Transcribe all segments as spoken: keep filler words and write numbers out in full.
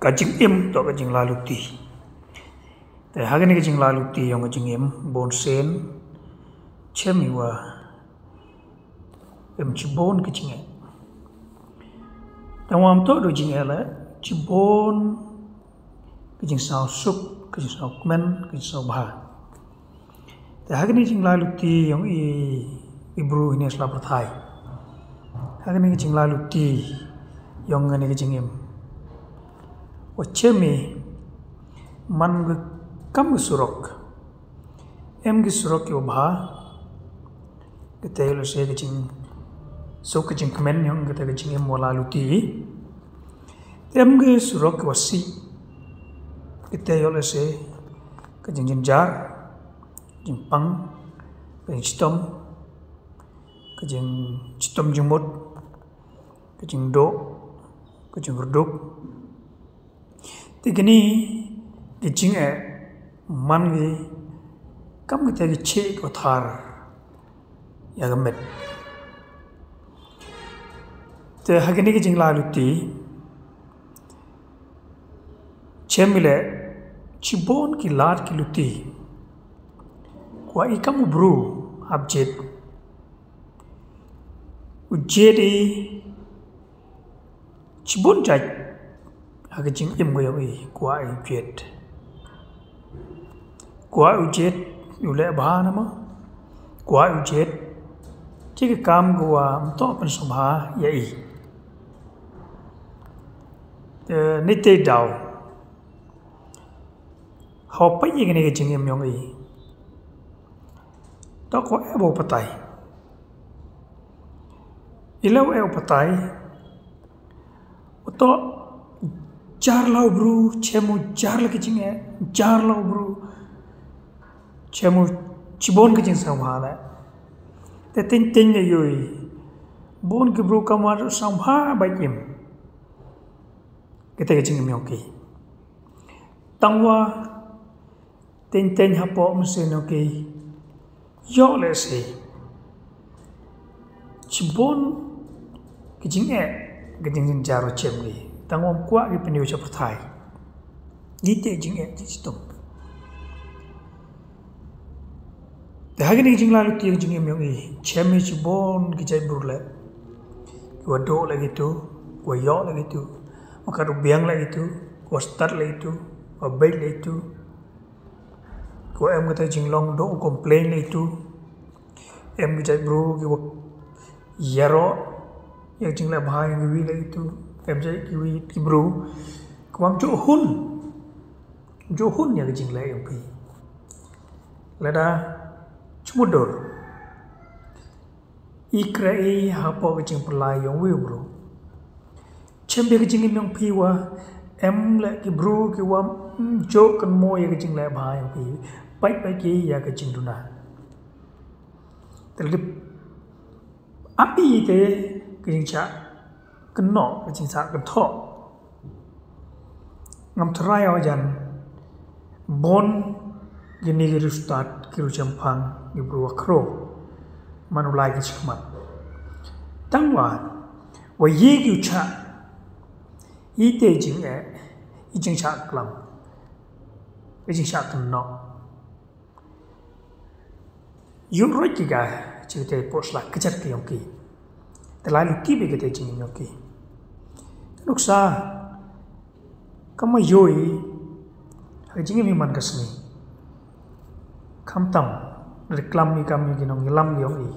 Ka jingim toh ka jinglaluti. Te ha kane ka jinglaluti yong ka jingim, bun sien chem i wa im chibun ka jingeh. Te wam toh do jingeh la chibun ka jingsngewsuk, ka jingsngewkmen, ka jingsngewbha. Te ha kane ka jinglaluti yong i, i bru hine sla pyrthai. Ha kane ka jinglaluti yong kane ka jingim, wa chem i man ka kam ka surok. Em ki surok ki wa bha. Kata yoh lehse ka jingsuk, ka jingkmen yong kata ka jingim wa laluti. Em ki surok ki wa sih. Kata yoh lehse ka jingjynjar, jingpang, ka jingchitom, ka jingchitom jingmut, ka jingduh, ka jingkorduk. Te kine ki jingeh man ki kam kita ki chih ki wa thar ya ka met. Te ha kane ka jinglaluti chem i leh chibun ki lad ki luti. Kwah i kam u bru hap jied, u jied i chibun jait ha ka jingim ka yong i. Kwah i u jied, kwah u jied u leh bha na ma, kwah u jied ki ka kam ka wa mtoh pynsngewbha ya i. Te nite daw haw pait i kane ka jingim yong i, toh ko e bo patai. I leh u e u patai, u toh jar la u bru, chem u jar la ka jingeh, jar la u bru, chem u chibun ka jingsngewbha leh. Te teng teng ne yoi bun ki bru kam wa sngewbha bait im. Kata ka jingim yong ki. Tangwa teng teng hapoh mynsiem yong ki yoh lehse chibun ki jingeh, ki jingjynjar wa chem ki. Tangwa kwah ki pynyoh cha pyrthai. Kite jingeh jingchitom. Te ha kane ka jinglaluti ka jingim yong i chem i chibun ki jait bru leh. Ki wa duh leh kitu, ki wa yoh leh kitu, wa kat u biang leh kitu, ki wa stad leh kitu, wa beit leh kitu. Ki wa em kata jinglong duh, complain leh kitu. Em ki jait bru ki wa yaroh ya ka jingleh bha yong ki wi leh kitu. Em jait ki wi ki bru ki wa ym juh hun, juh hun ya ka jingleh yong phi. Lada chmudur i kre i hapoh ka jingpyrlai yong wi u bru, chem bha ka jingim yong phi wa em leh ki bru ki wa ym juh kynmaw ya ka jingleh bha yong phi. Pait pait ki ya ka jingduna. Te lada ap i te ka jingshah kynnoh, ka jingshah kynthoh. Ngam tharai o jan bun kine ki riewstad, ki riewshemphang, ki bru wa khraw man u lai ki chakhmat. Tangwa wa ye ki u chah i te jingeh, i jingshah klam, i jingshah kynnoh. Yu roi ki ga chi kata i poh sla kjat ki yong ki. Te lai luti bha kata i jingim yong ki. Te nuksa kam wa yoi ha ka jingim i man ka sngi. Khamtam da klam i kam i ki nongyalam ki yong i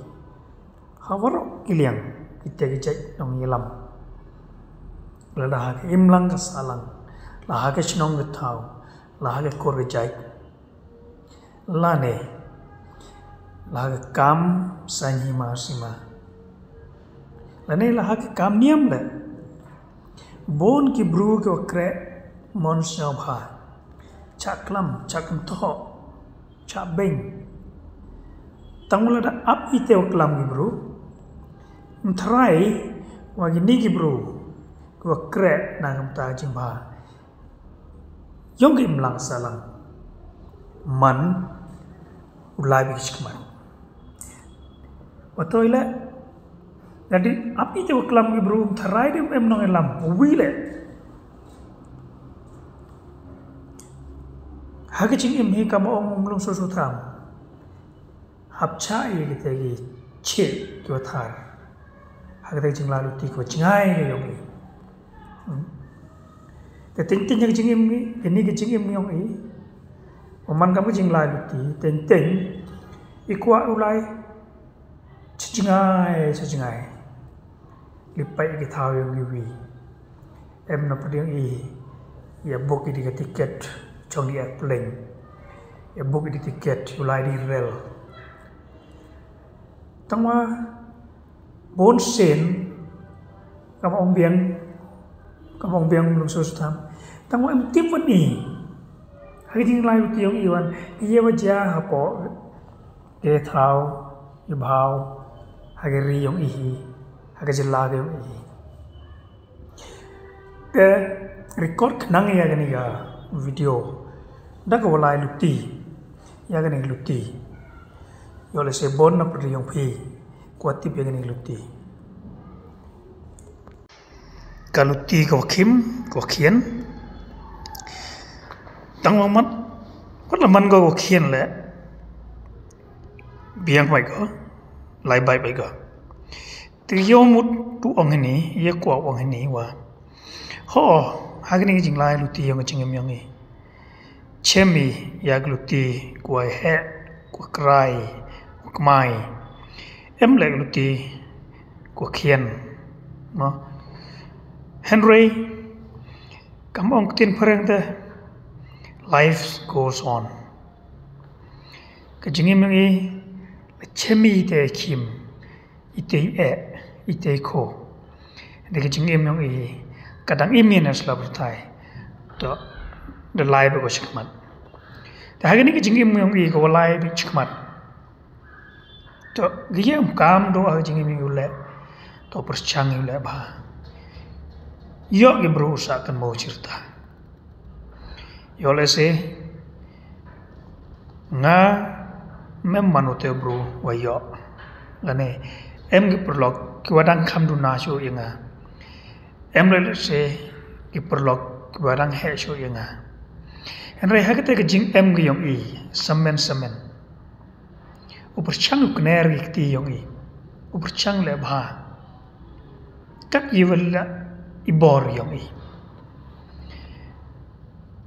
ha waroh ki liang, kite ki jait nongyalam. Lada ha ka imlang ka sahlang, la ha ka chnong ka thaw, la ha ka kur ka jait, lane la ha ka kam saiñ hima sima, lane la ha ka kam niam leh. Bun ki bru ki wa kreh mon sngewbha, chah klam, chah kynthoh, chah beiñ. Tangwa lada ap i te wa klam ki bru, ym tharai wa kine ki bru ki wa kreh na ka bynta ka jingbha yong ka imlang sahlang man u lai bad ka shikmat. Wa to i leh, lada ap i te wa klam ki bru, ym tharai de em nongyalam, wi leh. Ha ka jingim hi, kam ong, um lum su su tham. Hap chah ïa kita ki chih kiwa thar ha kata ka jinglai luti kiwa jngai ka yong i. Hmm. Te teng teng ha ka jingim i, kani ka jingim yong i, wa man kam ka jinglai luti, teng teng i kwah u lai cha jngai, cha jngai. Li pait ki thaw yong i wi. Em na pdiang i, ïa book i di ka ticket chong di airplane. Ïa book i di ticket u lai di rel. Tangwa bun sien, kam ong biang, kam ong biang lum su su tham. Tangwa em tip wan i. Ha ka jinglai luti yong i wan, ki ïa wa jia hapoh ki thaw, ki bhaw, ha ka ri yong i hi, ha ka jylla ka yong i hi. Te record khnang ïa kani ka video da ka walai luti, ïa kani ka luti. Ïoh lehse bun na pyrdi yong phi kwah tip ïa kani ka luti. Ka luti ka wa khim, ka wa khian. Tang wa mat, wat la man ka wa khian leh, biang bai ka, lai bai bai ka. Te ïoh mut tu ong hini, ïa kwah ong hini wa, ho, ha kani ka jinglai luti yong ka jingim yong i, chem i ïa ka luti ka wa heh, ka wa krai, ka wa kmai. Em leh ka luti ka wa khian, no? Hynrei kam ong ktien phareng te, life goes on. Ka jingim yong i, la chem i te khim, i te eh, i te kho. Da ka jingim yong i, ka dang im i na sla pyrthai. To, da lai ba ko shikmat. Te ha kani ka jingim yong i, ka wa lai ba shikmat. To, ka ïa em kam do ha ka jingim yong i u leh. To, pyrchang i u leh bha. Ïoh ki bru u sah kan mo chirta. Ïoh lehse nga mem man u te bru wa ïoh. Lane em ki pyrlok ki wa dang kham duna shuh ïa nga. Em lehse ki pyrlok ki wa dang heh shuh ïa nga. Hynrei ha kata ka jingem ka yong i, samen samen. U pyrchang u kner ki kti yong i. U pyrchang leh bha. Kat i wa leh i bor yong i.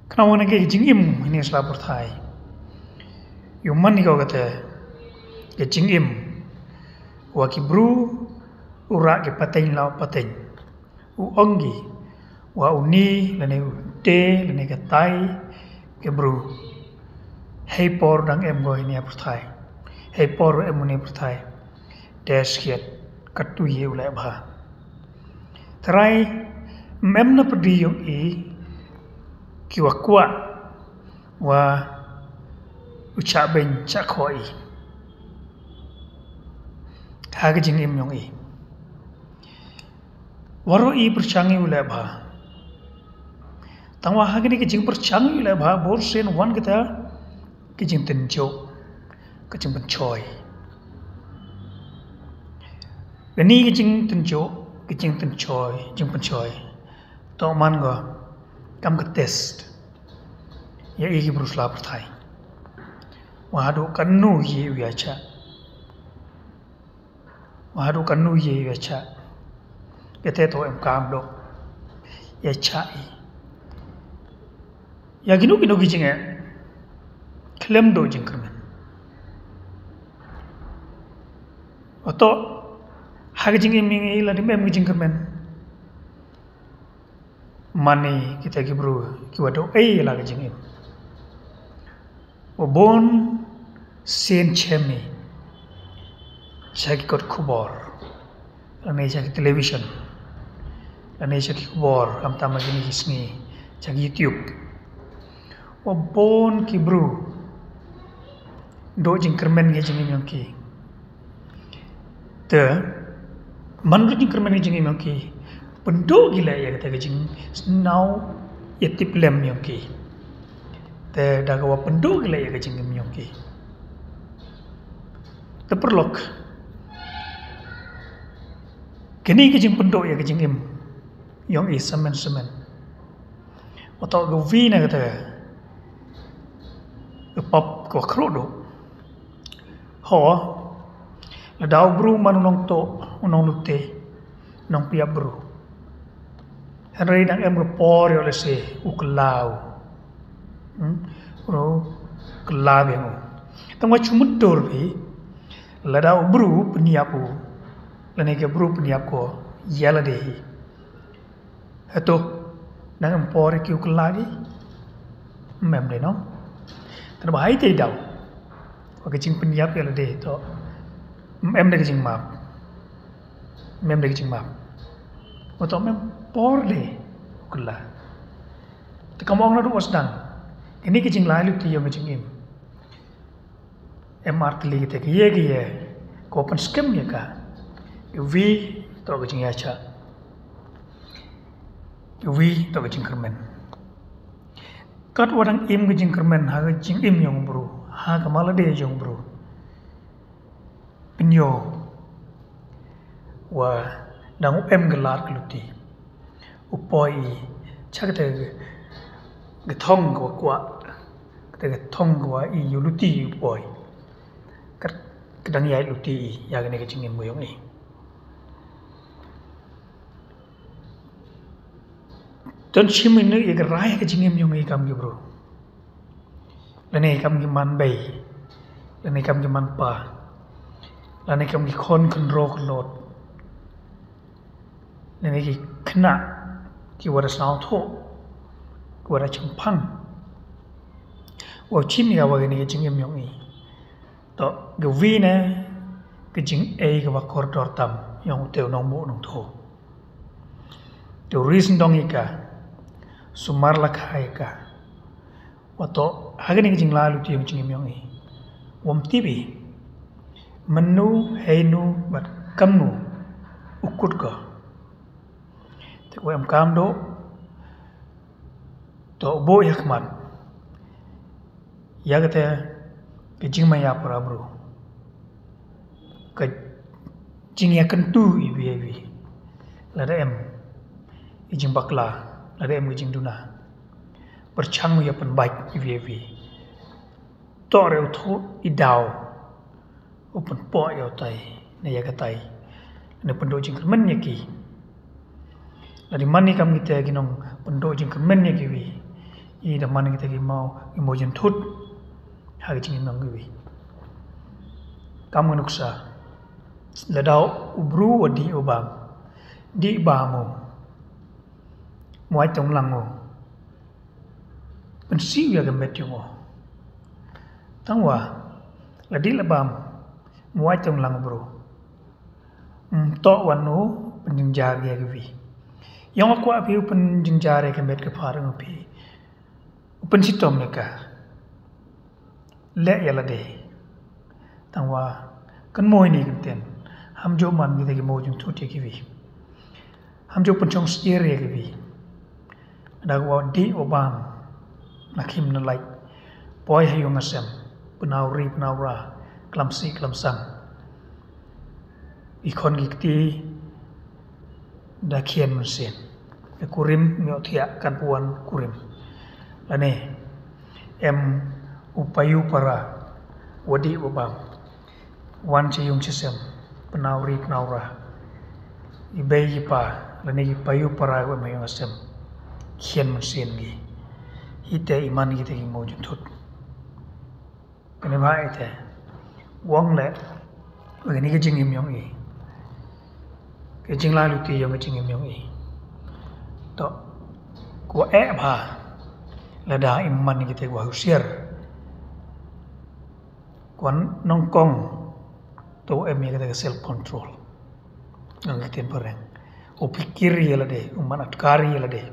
Khnang wa na ka jingim hini sla pyrthai. Ïoh man i ko kata ka jingim. Wa ki bru u rah ki pateng la pateng. U ong ki wa u ni lane u te lane ka tai ki bru. Hei por dang em ko hini pyrthai. Hei por em hini pyrthai. Te skhiat katu ye u leh bha. Trai mem na pyrdi yong i ki wa kwah wa u chah beng chah kho i. Ha ka jingim yong i. Waroh i pyrchang i u leh bha. Tang wa ha kani ka jingpyrchang i u leh bha, bor sien wan kata ka jingtynjuh, ka jingpynchoi. Kani ka jingtynjuh, ka jingtynchoi, jingpynchoi. To man ko kam ka test. Ïa i ki bru sla pyrthai. Wa haduh kanu i u ïa chah. Wa haduh kanu ye ïa chah. Kate to em kam do ïa chah i. Ïa kino kino ki jingeh khlem do jingkyrmen. Oto ha ka jingim i la dim em ki jingkyrmen. Mane kita ki bru ki wa do ei la ka jingim. Wa bun sien chem i cha ki kot khubor, lane cha ki television, lane cha ki khubor, kam tam kini ki sngi cha ki YouTube. Wa bun ki bru do jingkyrmen ki jingim yong ki. Te man ruh jingkyrmen ki jingim yong ki, pynduh ki leh ïa kata ka jingsngew ïa tiplem yong ki. Te da ka wa pynduh ki leh ïa ka jingim yong ki. Te paralok, kini ki jingpynduh ïa ka jingim yong i semen semen. Wa to ka wi na kata ka Ka pop ka khruh duh. Ho, lada u bru man u nongtuh, u nonglute, nongpyap bru. Hynrei dang em ka por ïoh lehse u kylla u. Hmm? U kylla biang u. Tang wa chu mutdur phi, lada u bru pynïap u, lane ka bru pynïap ko, ïa lade hi. Hato, nang em por ki u kylla ki? Mem de nong. Tang ba hai te daw. Wa ka jingpynïap ïa lade to. Mem de ka jingmap. Mem de ka jingmap. Wa to mem por de u kylla. Te kam ong na du was dang. Kini ka jinglai lut ti yong ka jingim. Em artylli kita ki ye ki ye. Ko pynskhem ïa ka. Wi to ka jingïacha. Wi to ka jingkyrmen. Kat wa dang im ka jingkyrmen ha ka jingim yong bru. Ha ka malade yong bru. Pynïoh. Wa dang u em ka lad ka luti. U poi i. Cha kata ka thong ka wa kwah. Kata ka thong ka wa i u luti u poi. Kat ka dang ïa luti i. Ïa kane ka jingim ka yong i. Don shim i ne ïa ka rai ka jingim yong i kam ki bru. Lane kam ki man bei. Lane kam ki man pa. Lane kam ki khon khynro khynlot. Lane ki khynnah ki wa da sngewthuh. Ki wa da chemphang. Wa chim ïa wa kane ka jingim yong i. To, ka wi ne, ka jingei ka wa kordor tam, yong u te u nongbuh nongtho. Te u ri sngewdong ïa ka, sumar la kha ïa ka. Wa to, ha kane ka jinglai luti yong ka jingim yong i. Wam tip i, mynnu, heinu, bad kamnu, u kut ka. Te wa em kam duh, to u buh ïa khmat. Ïa kata ka jingmaya para bru. Ka jingïakyntu i wi i wi. Lada em i jingbakla, lada em i jingduna. Pyrchang ïa pynbait i wi i wi. To re u thu i daw. U pynpoh ïa utai, ne ïa katai. Ne pynduh jingkyrmen ïa ki. Lada man i kam kita ki nong pynduh jingkyrmen ïa ki wi. I da man kita ki maw, ki maw jynthut. Ha ki jingim nong ki wi. Kam ngan nuksa. Lada u bru wa dih u bam. Dih bam u. Muaj tong lang u. Pynsiew ïa ka met yong u. Tang wa. Lada dih la bam. Muaj tong lang u bru. Mto wan u pynjynjar ïa ki wi. Yong kwah phi u pynjynjar ïa ka met ka phar yong phi. U pynshitom ne ka. Leh ïa lade. Tang wa kan moi ni kan ten. Ham jo man kita ki mo jung thut ïa ki wi. Ham jo pynchong sir ïa ki wi. Da wa dih wa bam. Na khim na lait. Poi ha yung asem. Pynau ri pynau ra. Klam si klam sam. I khon ki kti da khian mynsiem. E kurim mioh thiah kan puan kurim. Lane em u payu para wa dih wa bam. Wan cha yung cha sem pynau ri pynau ra. I bei i pa lane i payu para wa em ha yung asem. Khian mynsiem gi. Ite iman kita ki mo jynthut. Kane bha ite. Wang le. Kane ka jingim yong i. Ka jinglai luti yong ka jingim yong i. To. Ko eh bha. Lada iman kita wa husiar. Ko nongkong. To em ïa kita ka self control. Nang kita pareng. U pikir ïa lade. U man atkar ïa lade.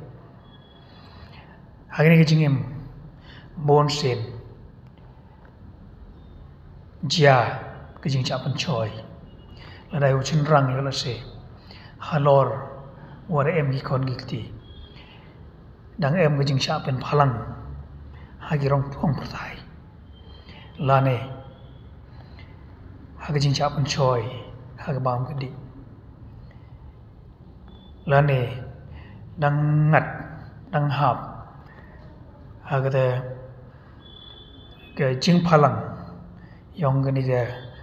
Ha kane ka jingim. Bon sien. Jia ka jingchah pynchoi. Lada u chynrang ïa lade. Halor wa da em ki khon ki kti. Dang em ka jingchah pynphalang. Ha ki rong pong pyrthai. Lane. Ha ka jingchah pynchoi. Ha ka bam ka dih. Lane dang ngat dang hap ha kata ka jingphalang yong kane ka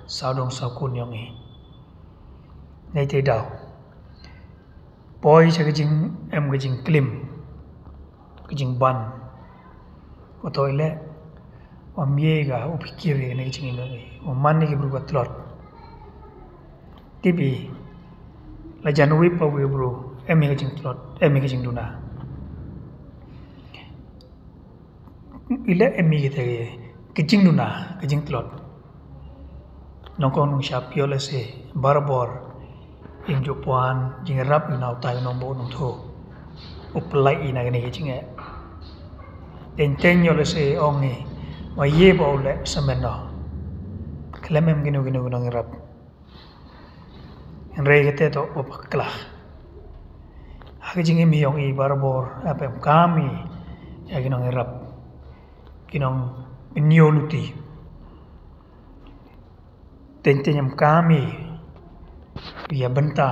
sawdong sawkun yong i. Nei te daw poi cha ka jing em ka jingklim, ka jingban. Ko to ile wa mye ka u pikir ne ka jingim yong i, wa man ne ki bru ka tlot. Tibi la jan wi pa wi bru em ka jingtlot, em ka jingduna. Ile em kita ka jingduna, ka jingtlot. Nongkong nongshap yo le se barabor. Ing ju puan jingrap ina utai nong bo nong tho. Uplai ina kene ka jinge. Teng teng yo le se ong ni. Wa ye ba u le semen no. Klemem ginu ginu ginu ngi rap. Hynrei kate to u pakla. Ha ka jingim yong i barabor, ha pem kam i ya ki nong i rap, ki nong pynïoh luti. Teng teng em kam i ya bynta,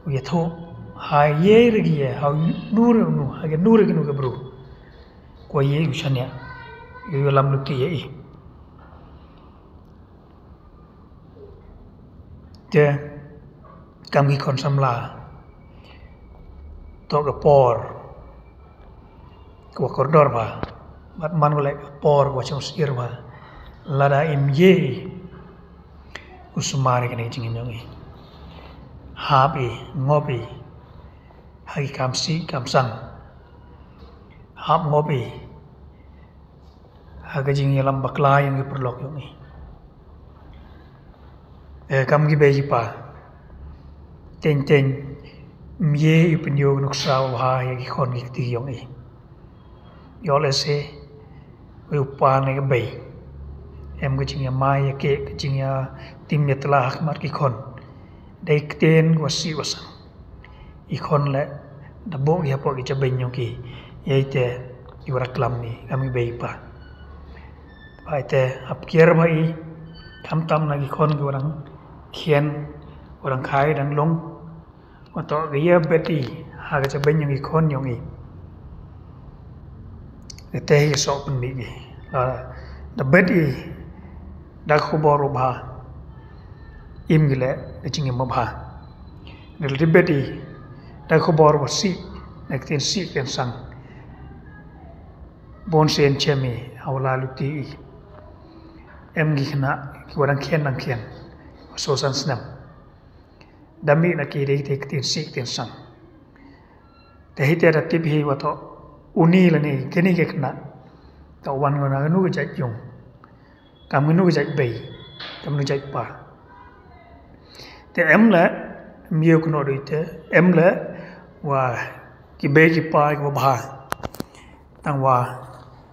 ya tho, ha ye rigi ya, ha nur nu, ha ke nur nu ke bru. Ko ye u shania, yu lam luti ya i. Te kam ki khon samla, to ka por ka wa kordor ba, bat man ko le ka por ka wa chong sir ba, lada im ye u sumar ka ne jingim yong i. Hap i, ngop i ha ki kam si kam sang. Hap ngop i ha ka jingïalam bakla yong ki paralok yong i. Eh, kam ki bei ki pa, teng teng mye i pynïoh nuksa u ha ya ki khon ki kti yong i. Yo le se wi u pa ne ka bei em ka jingïamai ya ke, ka jingïatim ya tla ha khmat ki khon. Dei ktien wa si wa sang. I khon le da bok ya pok i jabeng yong ki. Ya ite i wara klam ni kam i bei pa. Ba ite ap kier ba i kam tam na ki khon ki warang kien, warang khai dang long. Wa to ki ya bet i ha ka jabeng yong ki khon yong i. Ite i sok pun mi ki la da bet i da khubor u ba im gile da jingim ba. Nil di bet i da khubor wa si, na ktien si ktien sang. Bon sen chemi awala luti i. Em gi khna ki wadang khen dang khen. So san snem. Da mi na ki dei te ktien si ktien sang. Te hi te da tip hi wa to uni la ni kini ke khna. Ta wan ngona nu ke jait yung. Kam nginu ki jait bei, kam nginu jait pa. Te em le, em yeu kno doi te, em le wa ki bei ki pa ki wa bha. Tang wa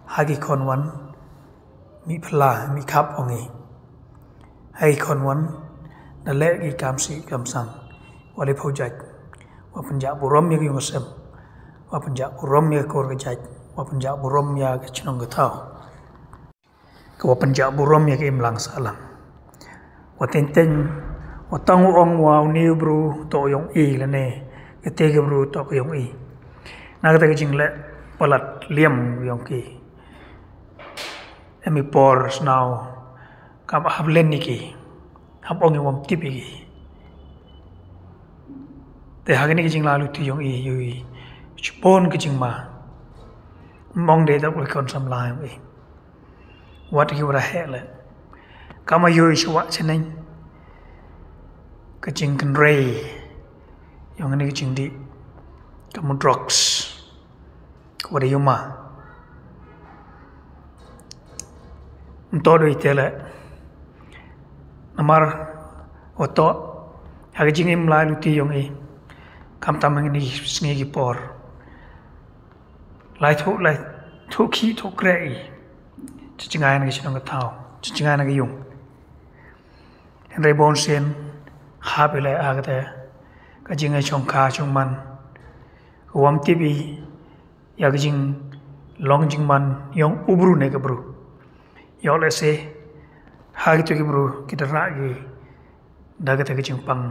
ha ki khon wan mi phla mi khap ong i. Ha ki khon wan da le ki kam si kam sang. Wa le phau jait. Wa pynjah burom ya ki yung sem. Wa pynjah burom ya ki kor ki jait. Wa pynjah burom ya ki chnong ki thaw. Ka wa pynjah burom ya ka imlang sahlang. Wa teng teng wa tang u ong wa uni u bru to yong i lane ka te ka bru to ka yong i. Na ka te ka jingle palat liam yong ki. Em i por snaw ka ba hap len ni ki. Hap ong i wam tip i ki. Te ha ka ni ka jingla luti yong i yu i chupon ka jingma. Mong de da u kon samla yong i. Wat ki wara heh le. Kama yoi shuwa cheneng. Ka jingkynrei yong ni ka jingdih. Ka mu drugs. Ka wada yuma. Nto doi te le. Namar wato ha ka jingim lai luti yong i. Kam tam ngi ni sngi ki por. Lai thu lai thu ki thu kre i. Chi chingai na ki chinong ka thau, chi chingai na ki yung. Hynrei bon sien hap i lai a ka te ka jingai chong ka chong man. Ka wam tip i ya ka jinglong jingman yong u bru ne ka bru. Yo le se ha ki tu ki bru ki da ra ki da ka te ka jingpang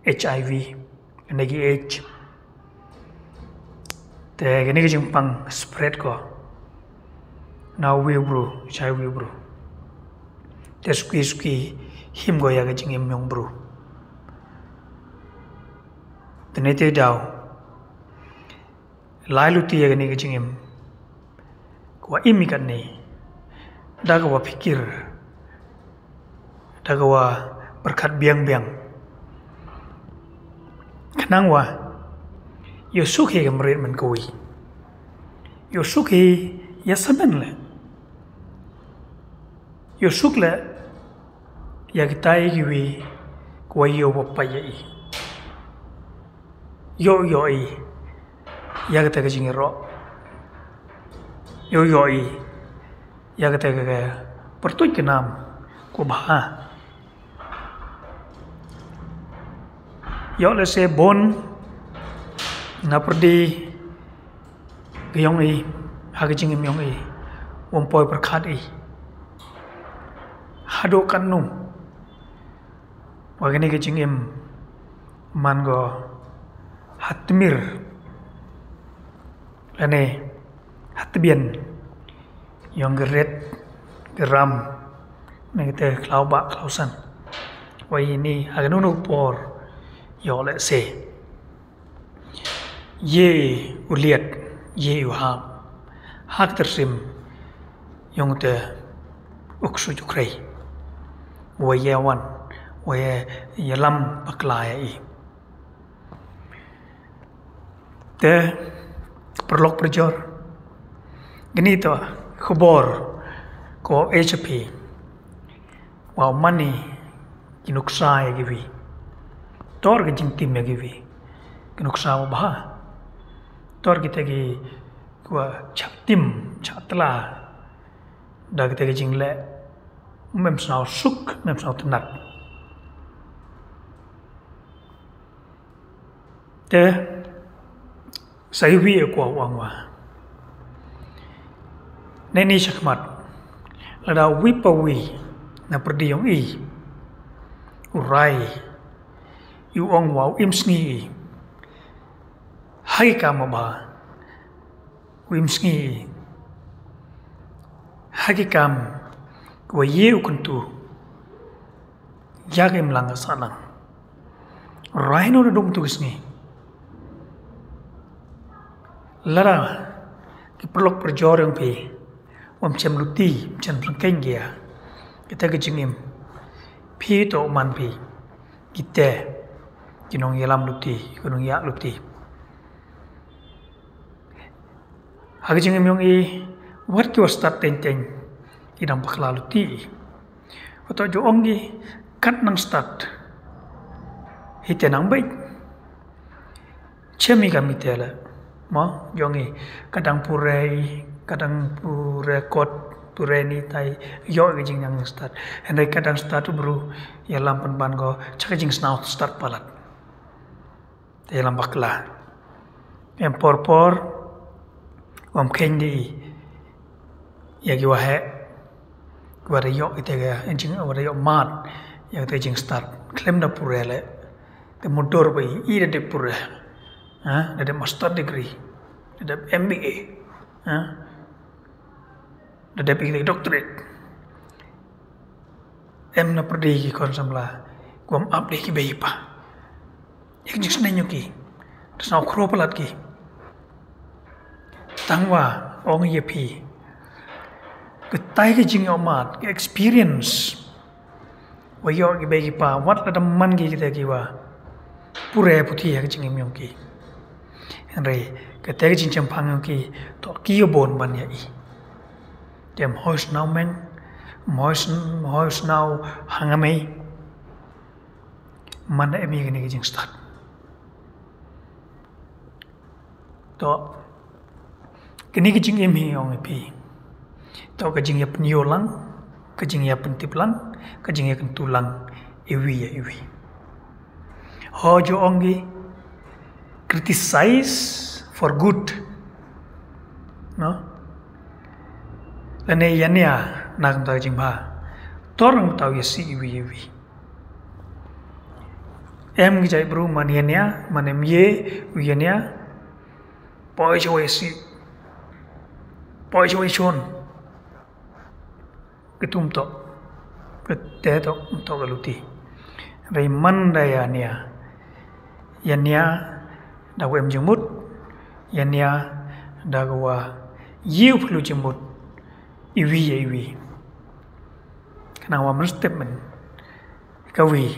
H I V ne ki H. Te ka ni ka jingpang spread ko. na uwei u bru sha uwei u bru. Te suki suki him ko ïa ka jingim yong u bru. Te ne te daw lai luti ïa kane ka jingim. Ka wa im ïa kane da ka wa pyrkhat, da ka wa pyrkhat biang biang. Khnang wa ïoh suk hi ka mrit man ka wi, ïoh suk hi ïa samen le, ïoh suk le ïa kitai ki wi ka wa ïoh wa pa ïa i. Ïoh ïoh i ïa kata ka jingïaroh. Ïoh ïoh i ïa kata ka pyrtuit ka nam ko bha. Ïoh lehse bun na pyrdi ka yong i ha ka jingim yong i wam poi pyrkhat i haduh katno wa kane ka jingim man ko ha tmir lane ha tbian yong ka rit ka ram ne kata khlaw ba khlaw san. Wa i ni ha kano kano por ïoh lehse ye u liat ye u hap ha ka tyrsim yong te u ksuid u khrei wa ïa wan wa ïa lam bakla ïa i. Te paralok parajor, kini to khubor ko H P wa mani ki nuksa ïa ki wi. Tor ki jingtim ïa ki wi ki nuksa wa bha. Tor kita ki wa chak tim chak tla da kita ki jingleh mem snaw suk mem snaw tnat. Te sa iwi e kwa wang wa neni shakmat lada wi pa wi na pyrdi yong i u rai i u ong wa u im sngi i ha ki kam ba u im sngi i ha ki kam wa ye u kuntu ïa ka imlang ka sahlang. Rai no da dum tu ki sngi lada ki paralok parajor yong phi wam chem luti chem plengkeng gia kita ki jingim phi to man phi kita ki nong ïalam luti ki nong ïa luti. Ha ki jingim yong i wat ki wa start teng teng i dang bakla luti i. Wa to ju ong i kat nang start hi te nang beit. Chem i kam i te le mo ju ong i kadang pure i kadang pure kot pure ni tai ïoh ki jingnang start. Hynrei kadang start u bru ïalam pynban ko cha ka jingsnaw start palat. Te ïalam bakla em por por wam kheiñ di ïa ki wa heh ki wa da ïoh kita ka jing wa da ïoh mat ïa kita jingstart khlem da pure le. Te mudur ba i da dep pure ha da dep master degree da dep M B A ha da dep i doctorate. Em na pyrdi ki khon samla kwam ap dei ki bei pa. Ïa ki jingsneng ïa ki da snaw khro palat ki. Tang wa ong ïa phi ka tai ka jingïohmat ka experience wa ïoh ki bei ki pa wat la da man ki kita ki wa pure puthi ha ka jingim yong ki. Hynrei ka tai ka jingchemphang yong ki to ki ïa bon ban ïa i. Te mhoi snaw meng mhoi snaw hangame. Man da em ïa kane ka jingstad to kane ka jingim hi ong ïa phi. To ka jingïa pynïoh lang ka jingïa pyntip lang ka jingïa kyntu lang iwi ïa iwi. Ho ju ong ki criticize for good. No lane ïa nia na ka mta ka jingbha. Tor na ka mta ïa si iwi iwi. Em ki jai bru man ïa nia man em ye u ïa nia. Poi sha wei si poi sha wei shon. Katu ym toh, kate toh ym toh ka luti. Hynrei man da ïa nia, ïa nia da ka em jingmut, ïa nia da ka wa ïa u plu jingmut iwi ïa iwi. Khnang wa mynstep men ka wi,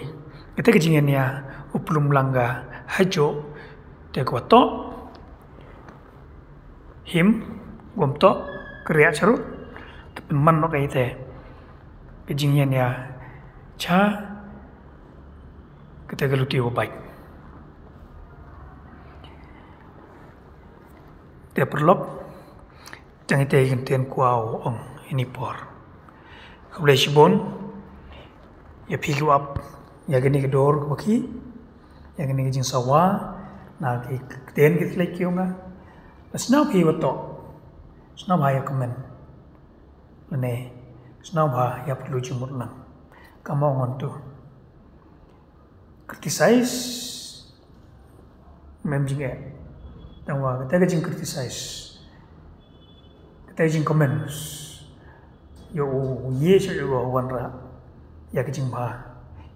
kata ka jingïania u plum lang ka hajo te ka wa toh him, wam toh ka riak charut, te pynman nok ai te ka jingïania cha kata ka luti wa bait. Te paralok, tang ite kan ten kwau ong ini por. Khublei shibun ïa phi ki wa ap ïa kane ka dor ka wa ki, ïa kane ka jingsawa na ki ktien ki thlek ki ong nga. Sngap hi wa toh, sngap ha ïa comment, lane sngap ha ïa plu jingmut lang. Ka mo ngon tu criticize mem jing eh. Tang wa kata ka jing criticize, kata ka jing comments, ïa u ye shu ïa u wanrah ïa ka jingbha,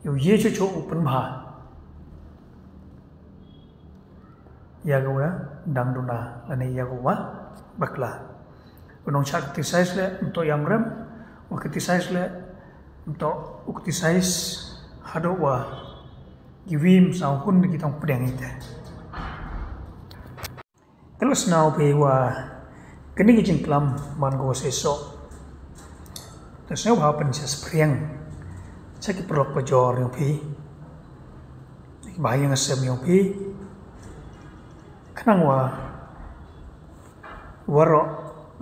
ïa u ye shu shu u pynbha ïa ka wa dang duna lane ïa ka wa bakla. U nong cha criticize le ym toh ïam rem, wa criticize le ym toh u criticize haduh wa ki wim sa hun ki tong pdeng ite. Te la sngap phi wa kane ka jingklam man ka wa seisoh. Te sngap ha pynshah spriang cha ki paralok pajor ïong phi, ki ba ïong sem ïong phi. Khnang wa waroh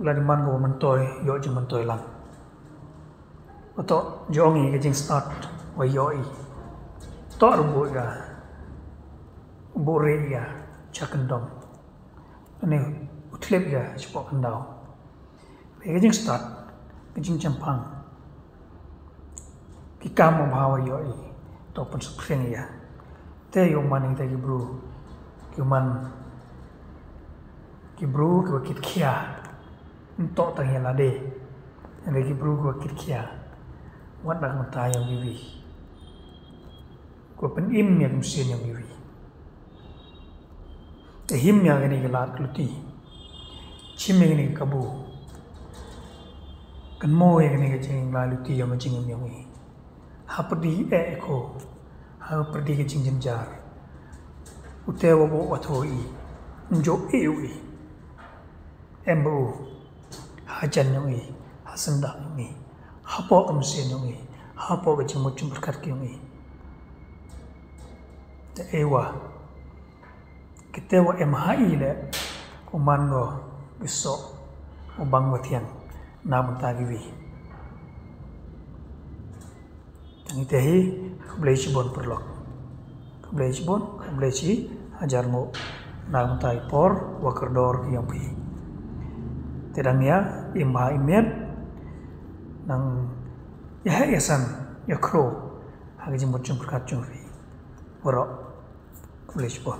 la di man ka wa myntoi ïoh jingmyntoi lang. Wa toh jong i ka jingstad wa ïoh i, toh ruh buh ïa, buh re ïa cha kyndong, ane u thlep ïa cha poh kyndaw. Ka jingstad, ka jingchampang, ki kam wa bha wa ïoh i, toh pynsukhriang ïa. Te ïoh man ïa te ki bru, ki man ki bru ki wa kit khia. Ym toh tang ïa lade, ïa ki bru ki wa kit khia. Wat na ka mynta ïa ki wi, ki wa pynim ïa ki mynsiem ïa ki wi. Te him ïa kane ka lad ka luti, chim ïa kane ka kabu, kynmaw ïa kane ka jinglai luti ïa ka jingim ïa ki wi. Ha pyrdi eh ko, ha pyrdi ka jingjynjar, u te wa buh wa thoh i, njo i u i, em u ha jan ïong i, ha syndah ïong i, ha poh ka mynsiem ïong i, ha poh ka jingmut jingpyrkhat ïong i. Te e wa kite wa em ha i le, ko man ko bisoh u bang wa thiang na mynta ki wi. Tang ite hi, khublei shibun paralok. Khublei shibun, khublei shi hajar nguh na mynta i por wa kordor ïong phi. Te dang ïa im ha i miet, nang ïa ha ïa san ïa khro ha ka jingmut jingpyrkhat jong phi. Waroh. Khublei shibun.